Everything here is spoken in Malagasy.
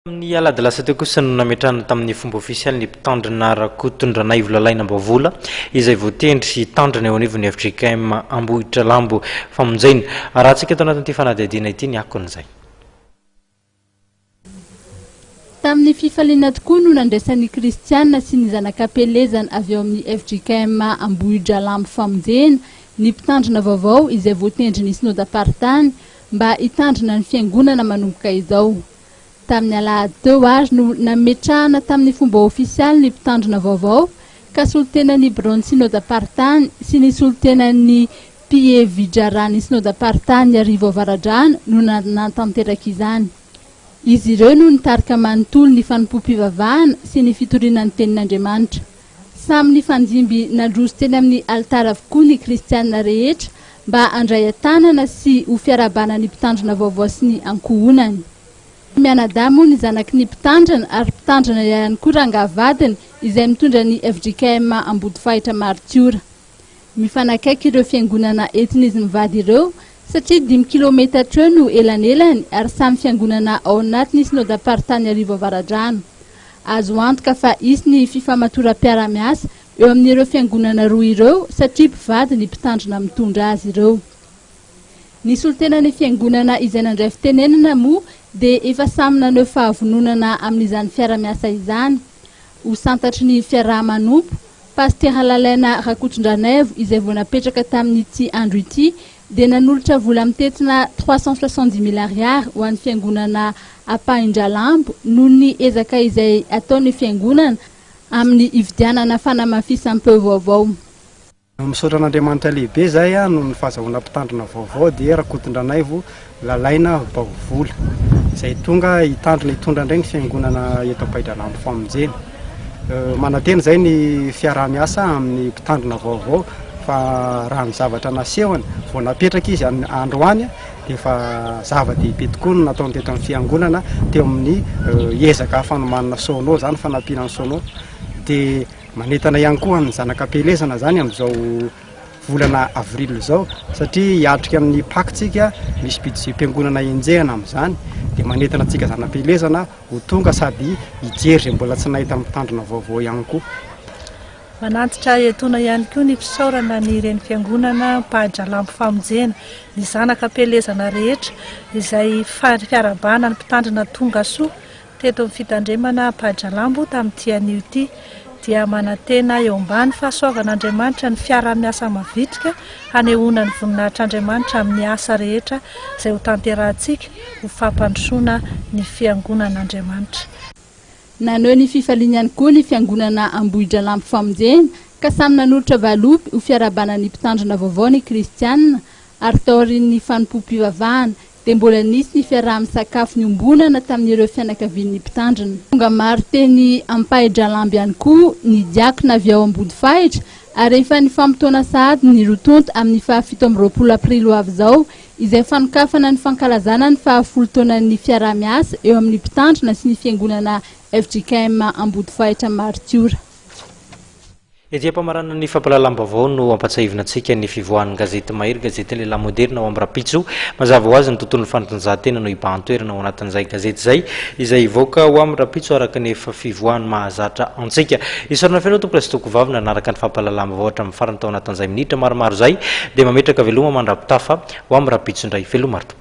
Tamin'ny alahady lasa teo kosa no nametrahana tamin'ny fomba ofisialy ny mpitandrina Rakotondranaivo Lalaina Ambavola izay voatendry hitandrina eo anivon'ny fjkm Ambohitralambo Famonjena. Arahantsika ato anatin'ity fanadihadiana ity ny akon'izay. Tamin'ny fifaliana tokoa no nandraisan'ny kristiana sy ny zanak'Ampielezana avy ao amin'ny fjkm Ambohidralambo Famonjena ny mpitandrina vaovao izay voatendrin'ny Synodam-paritany mba hitandrina ny fiangonana manomboka izao. Tamin'ny alahady teo ary no nametrahana tamin'ny fomba ofisialy ny mpitandrina vaovao ka solontenan'ny biraon'ny Synodam-paritany sy ny solontenan'ny Mpievidraran'ny Synodam-paritany Iarivo Avaradrano no nanatanteraka izany. Izy ireo no nitarika manontolo ny fanompoam-pivavahana sy ny fitoriana ny Tenin'Andriamanitra. Samy nifandimby nandroso teny amin'ny alitara avokoa ny kristiana rehetra mba handray an-tanana sy ho fiarahabana ny mpitandrina vaovao sy ny ankohonany. Mianadahy moa ny zanaky ny mpitandrina ary mpitandrina ihany koa rangahy vadiny izay mitondra ny fjkm Ambodifahitra Martiora. Mifanakaiky ireo fiangonana entin'izy mivady ireo satria dimy kilaometatra eo no elanelany ary samy fiangonana ao anatin'ny Synodam-paritany Iarivo Avaradrano. Azo antoka fa hisy ny fifamatoram-piarahamiasa eo amin'ireo fiangonana roa ireo satria mpivady ny mpitandrina mitondra azy ireo. Ny solontenan'ny fiangonana izay nandray fitenenana moa dia efa samy naneho fahavononana amin'izany fiarahamiasa izany. Ho santatry ny fiaraha-manompo, Pasitera Lalaina Rakotondranaivo izay vao napetraka tamin'ity andro ity dia nanolotra vola mitentina 370 mille ariary ho an'ny fiangonana Ampahindralambo noho ny ezaka izay ataon'ny fiangonana amin'ny hividianana fanamafisam-peo vaovao. Misaotra an'Andriamanitra lehibe izahay noho ny fahazahoana mpitandrina vaovao dia Rakotondranaivo Lalaina Baovola izay tonga hitandrina hitondra indray ny fiangonana eto Ampahidralambo Famonjena. Manantena izay ny fiaraha-miasa amin'ny mpitandrina vaovao fa raha ny zavatra nasehony vao napetraka izy androany dia efa zava-dehibe tokoa ny nataony teto amin'ny fiangonana teo amin'ny ezaka fanomanana sono izany, fanampiana ny sono. Dia manentana ihany koa ny zanak'Ampielezana izany amin'izao volana avril izao satria hiatrika amin'ny Pâques tsika, misy budget-piangonana enjehina amin'izany dia manentana antsika zana-pielezana ho tonga sady hijery izay mbola tsy nahita mpitandrina vaovao ihany koa. Manantitra etoana ihany koa ny fisaorana ny Renifiangonana Mpahadralambo Famonjena, ny zanaka am-pielezana rehetra izay fiarahabana ny mpitandrina tonga soa teto amin'ny fitandremana Ampahadralambo tamin'ity anio ity dia manantena eo ambany fahasoavan'Andriamanitra ny fiaraha-miasa mavitrika hanehoana ny voninahitr'Andriamanitra amin'ny asa rehetra izay ho tanterahantsika ho fampandrosoana ny fiangonan'Andriamanitra. Naneho ny fifaliany ihany koa ny fiangonana Ambohidralambo Famonjena ka samy nanolotra valopy ho fiarahabana ny mpitandrina vaovao ny kristiana ary taorian'ny fanompoam-pivavahana dia mbola nisy ny fiaraha-misakafo niombonana tamin'ireo fianakavian'ny mpitandrina. Tonga maro teny Ampahidralambo ihany koa ny diakona avy ao Ambodifahitra ary efa nifamotoana sahady ny roa tonta amin'ny faha 27 aprily ho avy izao izay fanokafana ny fankalazana ny faha folo taonan'ny fiaraha-miasa eo amin'ny mpitandrina sy ny fiangonana fjkm Ambodifahitra Martiora. Ety am-pamaranana ny fampahalalam-baovao no ampatsiahivina antsika ny fivoahan'ny gazety Mahery, gazetin'ny lehilahy moderina ho amin'ny rahampitso. Mazava ho azy ny tontolon'ny fanatanjahantena no hibahan-toerana ao anatin'izay gazety izay, izay hivoaka ho amin'ny rahampitso araka ny efa fivoahany mahazatra antsika. Isaorana feno tompoko sy tompokovavy nanaraka ny fampahalalam-baovao hatramin'ny farany tao anatin'izay minitra maromaro izay, dia mametraka veloma mandra-pitafa ho amin'ny rahampitso indray. Veloma ry tompoko.